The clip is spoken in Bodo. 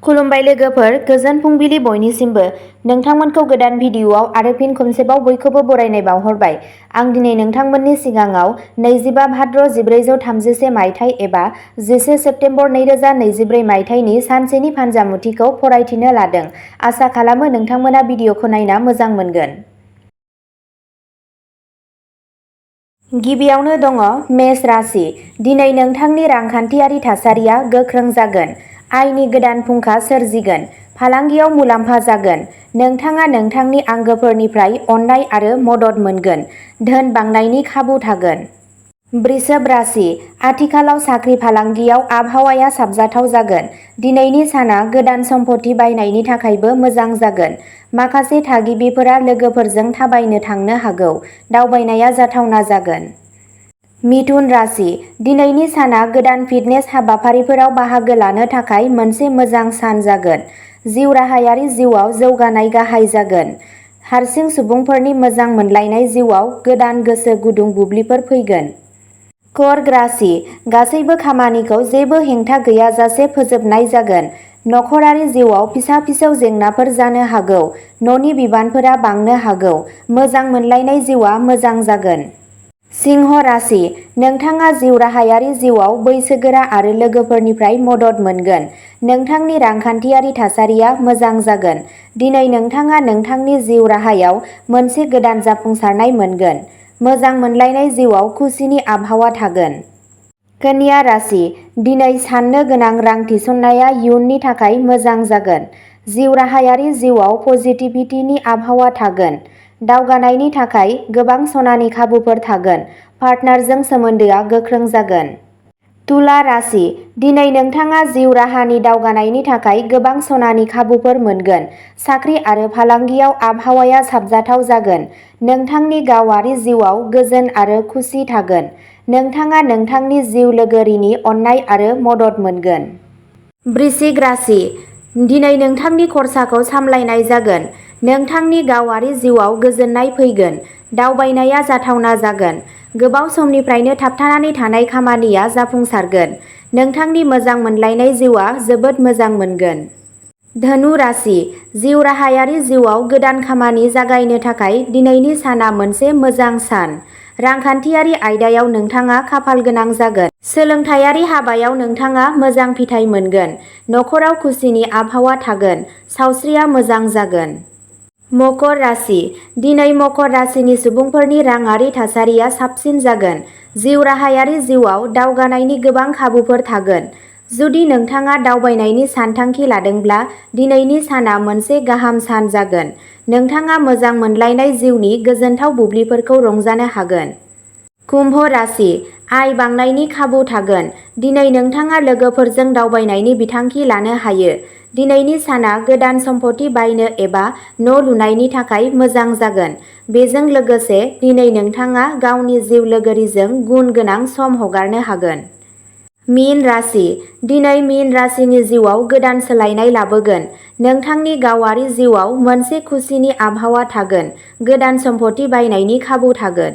खुलुमबाय लोगोफोर, गोजोन फुंबिलि बयनिसिमबो। नोंथांमोनखौ गोदान भिडिअआव आरो फिन खनसेबाव बयखौबो बरायनाय बावहरबाय। आं दिनै नोंथांमोननि सिगाङाव 25 भाद्र 1433 मायथाइ एबा 10 सेप्तेम्बर 2023 मायथाइनि सानसेनि फानजामुथिखौ फरायथिनो लादों। आसा खालामो नोंथांमोना भिडिअखौ नायना मोजां मोनगोन। गिबियावनो दङ मेष राशि। दिनै नोंथांनि रांखान्थियारि थासारिया गोख्रों जागोन। आयनि गोदान फुंखा सोरजिगोन। फालांगियाव मुलाम्फा जागोन। नोंथाङा नोंथांनि आंगोफोरनिफ्राय अननाय आरो मदद मोनगोन। धोन बांनायनि खाबु थागोन। वृषभ राशि। आथिखालाव साख्रि फालांगियाव आबहावाया साबजाथाव जागोन। दिनैनि साना गोदान सम्पथि बायनायनि थाखायबो मोजां जागोन। माखासे थागिबिफोरा लोगोफोरजों थाबायनो थांनो हागौ। दावबायनाया जाथावना जागोन। मिथुन राशि। दिनैनि साना गोदान फिटनेस हाबाफारिफोराव बाहागो लानो थाखाय मोनसे मोजां सान जागोन। जिउ राहायारि जिउआव जौगानाय गाहाय जागोन। हारसिं सुबुंफोरनि मोजां मोनलायनाय जिउआव गोदान गोसो गुदुं बुब्लिफोर फैगोन। कर्क राशि। गासैबो खामानिखौ जेबो हेंथा गैयाजासे फोजोबनाय जागोन। नखरारि जिउआव फिसा-फिसौ जेंनाफोर जानो हागौ। न'नि बिबानफोरा बांनो हागौ। मोजां मोनलायनाय जिउआ मोजां जागोन। सिंह राशि। नोंथाङा जिउ राहायारि जिउआव बैसोगोरा आरो लोगोफोरनिफ्राय मदद मोनगोन। नोंथांनि रांखान्थियारि थासारिया मोजां जागोन। दिनै नोंथाङा नोंथांनि जिउ राहायाव मोनसे गोदान जाफुंसारनाय मोनगोन। मोजां मोनलायनाय जिउआव खुसिनि आबहावा थागोन। कन्या राशि। दिनै साननो गोनां रां थिसननाया इयुननि थाखाय मोजां जागोन। जिउ राहायारि जिउआव पजिटिभिटिनि आबहावा थागोन। दावगानायनि थाखाय गोबां सनानि खाबुफोर थागोन। पार्टनारजों सोमोन्दोआ गोख्रों जागोन। तुला राशि। दिनै नोंथाङा जिउ राहानि दावगानायनि थाखाय गोबां सनानि खाबुफोर मोनगोन। साख्रि आरो फालांगियाव आबहावाया साबजाथाव जागोन। नोंथांनि गावारि जिउआव गोजोन आरो खुसि थागोन। नोंथाङा नोंथांनि जिउ लोगोरिनि अननाय आरो मदद मोनगोन। वृश्चिक राशि। दिनै नोंथांनि खरसाखौ सामलायनाय जागोन। नोंथांनि गावारि जिउआव गोजोननाय फैगोन। दावबायनाया जाथावना जागोन। गोबाव समनिफ्रायनो थाबथानानै थानाय खामानिया जाफुंसारगोन। नोंथांनि मोजां मोनलायनाय जिउआ जोबोद मोजां मोनगोन। धनु राशि। जिउ राहायारि जिउआव गोदान खामानि जागायनो थाखाय दिनैनि साना मोनसे मोजां सान। रांखान्थियारि आयदायाव नोंथाङा खाफालगोनां जागोन। सोलोंथायारि हाबायाव नोंथाङा मोजां फिथाय मोनगोन। नखराव खुसिनि आबहावा थागोन। सावस्रिया मोजां जागोन। मकर राशि। दिनै मकर राशिनि सुबुंफोरनि राङारि थासारिया साबसिन जागोन। जिउ राहायारि जिउआव दावगानायनि गोबां खाबुफोर थागोन। जुदि नोंथाङा दावबायनायनि सानथांखि लादोंब्ला दिनैनि साना मोनसे गाहाम सान जागोन। नोंथाङा मोजां मोनलायनाय जिउनि गोजोनथाव बुब्लिफोरखौ रंजानो हागोन। कुम्भ राशि। आय बांनायनि खाबु थागोन। दिनै नोंथाङा लोगोफोरजों दावबायनायनि बिथांखि लानो हायो। दिनैनि साना गोदान सम्पथि बायनो एबा न' लुनायनि थाखाय मोजां जागोन। बेजों लोगोसे दिनै नोंथाङा गावनि जिउ लोगोरिजों गुन गोनां सम हगारनो हागोन। मीन राशि। दिनै मीन राशिनि जिउआव गोदान सोलायनाय लाबोगोन। नोंथांनि गावारि जिउआव मोनसे खुसिनि आबहावा थागोन। गोदान सम्पथि बायनायनि खाबु थागोन।